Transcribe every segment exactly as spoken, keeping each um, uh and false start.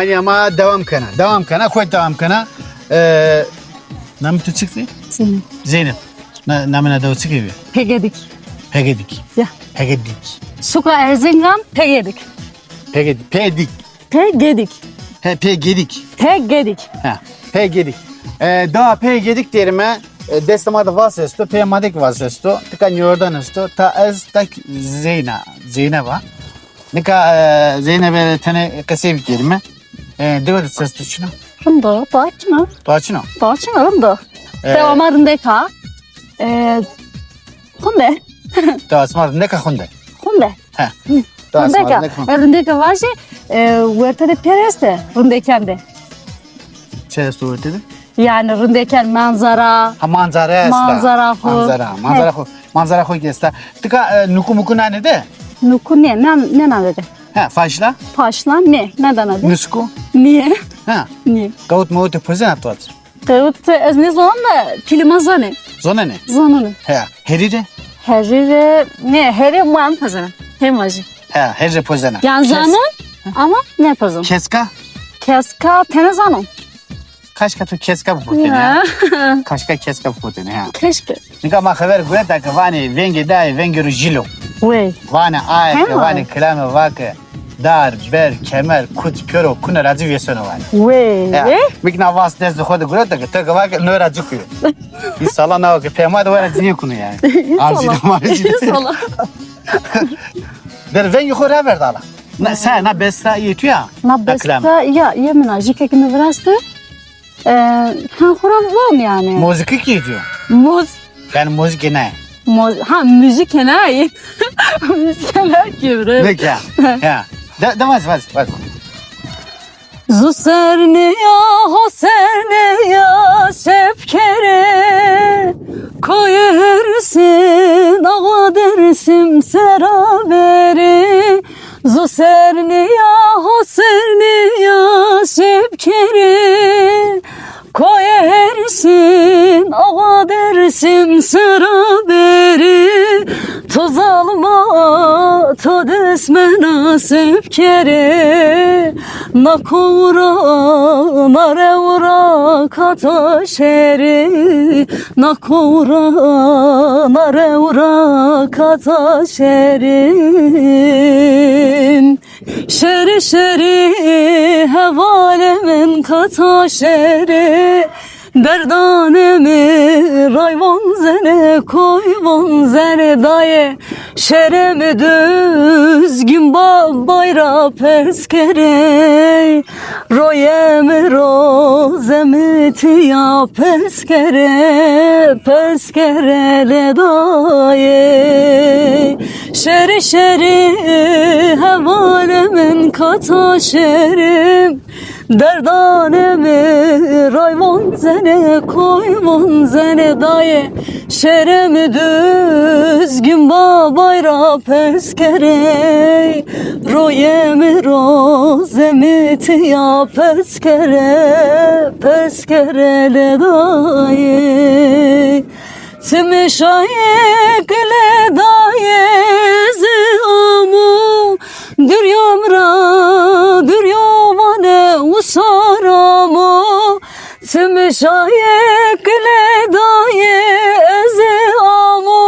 Yanî ama devam kena. Devam kena, xo devam kena. E, namê to çik dî? Zeynep. Zeynep. Na, namê na dew çik bî? Pegedik. Pegedik. Ya. Pegedik. Suka Erzingan, Pegedik. Pegedik. Pegedik. Pegedik. He, Pegedik. Pegedik. Ha, Pegedik. E, daha Pegedik derime, e, destê ma de vas esto, pê ma de kî vas esto. Tika nîyordan esto. Ta ez, ta kî Zeyna, Zeynep a. Nika, e, Zeynep'e tenê qesey bikerîme. E, dewe de ses tu çin o? Rind o, daha çin o. Daha çin o? Daha çin o, rind o. E, dewa ma rindek a. E, xunde. Dewa sima rindek a, xunde? Xunde. He. Dewa sima rindek a. Rindek a. E, rindek a vajî, e, werte de pêr este, rindeken de. Çi esto werte de? Yanî rindeken manzara. Ha, manzara esta. Manzara xo. Manzara, manzara xo. Manzara xo kî esta. Tika, e, nuku muku nanê de? Nuku nê, nê, nênanê de. Ha, faşla? Faşla nê, nêdanê de. Nusku? Nê. Ha. Nê. Kewt mewtê pozena to? Kewt ez nêzonan da pîlê ma zanê. Zonenê? Zonenê. Ha, herî rê? Herî rê, nê, herî ma nêpozena. Hê ma jî. Ha, herî rê pozena. Yanî zanon ama nêpozon. Keska? Keska tenê zanon. Kaşka to keska bipotêne ya. Ya. Kaşka keska bipotêne ya. Keşke. Nika ma xeber gureta ke vanê vengê daye vengê ro jîl o. Wey. Vanê aye ke, vanê kilame va ke dar, ber, kemer, kut, pêro, kune ra ci vêseno vanê. Wey. Ya. Mi kî na vas destê xo de gureta ke to ke va ke no ra ci kuyo. Înşallah na ke pê ma de wera ci nêkuno yanî. Înşallah. Amcî de ma jî. Înşallah. Der vengê xo ravêrd ala. Na, se, na besta yê tu ya? Na besta ya, yê min a, jî ke mi viraştî. E, ha, xo ra von yanî. Muzîkî kî diyor? Muz- Yanî muzîkê ne? Muz-, ha, muzîkê ne? Muzîkê ne ki bre? Ne ki ya? Ya. De, de vaz, vaz, vaz. Zu ser nîya, ho ser nîya, şepkere, koyê Hersin, awa Dersim sera bere. Zu ser nîya, ho ser nîya, şepkere, koyê Hersin, awa Dersim sera bere. To zalma, to desmena sepkere, na kowra, na rewra kata şere. Na kowra, na rewra kata şerin. Şeri şeri hevalê min kata şeri. Derdanê mi ray vonzenê, koy vonzenê dayê. Şerê mi Duzgin babay ra pers kerê. Royê mi rozê mi tiya pers kerê, pers kerê lê dayê. Şeri şeri hevalê min kata şeri. Derdanê mi ray vonzenê, koy vonzenê dayê. Şerê mi Duzgin babay ra pers kerê. Royê mi rozê mi tiya pers kerê, pers kerê lê dayê. Çimê şayê gilê dayê zî amo, duryam ra duryo vanê usar amo. Çimê şayê gilê dayê ez ê amo,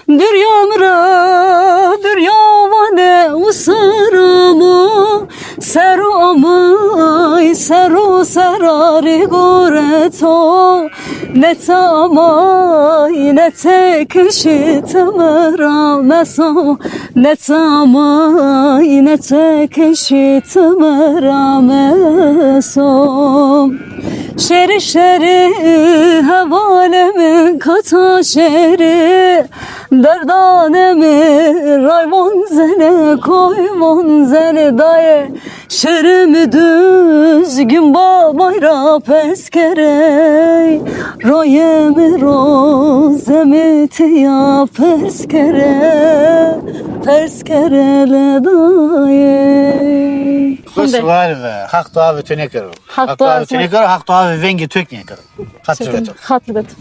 duryam ra duryo vanê usar amo. Sero amay, sero serarî gore to. Neçe amay, neçe kişî ti mi ra meso. Neçe amay, neçe kişî ti mi ra meso. Şeri şeri hevalê mi kata şeri. Derdanê mi ray vonzenê, koy vonzenê dayê. Şerê mi Duzgin babay ra pers kerê. Royê mi rozê mi tiya pers kerê, pers kerê lê dayê. Xo sewar be. Haq to avê to nêkero. Haq to avê to nêkero, Haq to avê vengê to kî nêkero. Xatir be to. Xatir be to.